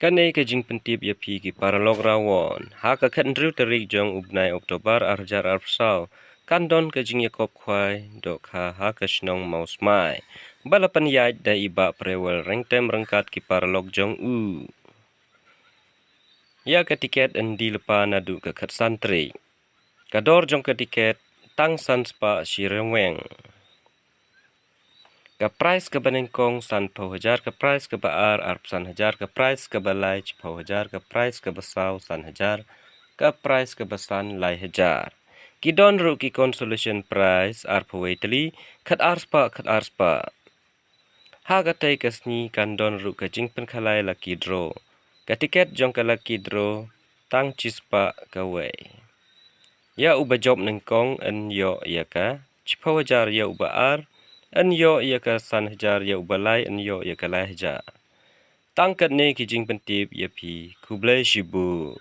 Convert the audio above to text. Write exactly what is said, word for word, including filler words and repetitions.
Kane ka jingpyntip ïa phi ki paralok rawon. Ha ka khathynriew tarik jong u bnai October ar hajar arphew saw, kan don ka jingïakop khwai dohkha ha ka shnong Mawsmai, ba la pynïaid da i Bah Prewel Ryngtem ryngkat ki paralok jong u. Ïa ka tiket yn die lypa naduh ka khatsan tarik. Ka dor jong ka tiket tang san spah shi ryngwiang. Ka prize kaba nyngkong sanphew hajar, ka prize kaba ar arphew san hajar, ka prize kaba lai shiphew hajar, ka prize kaba saw san hajar, ka prize kaba san lai hajar. Ki don ruh ki consolation prize arphew wei tylli, khatar spah, khatar spah. Ha katei ka sngi kan don ruh ka jingpynkhalai lucky draw. Ka tiket jong ka lucky draw tang shispah kawei. Ïa uba jop nyngkong yn ïoh ïa ka shiphew hajar, ïa uba ar yn ïoh ïa ka san hajar, ïa uba lai yn ïoh ïa ka lai hajar. Tang katne ki jingpyntip ïa phi, khublei shibun.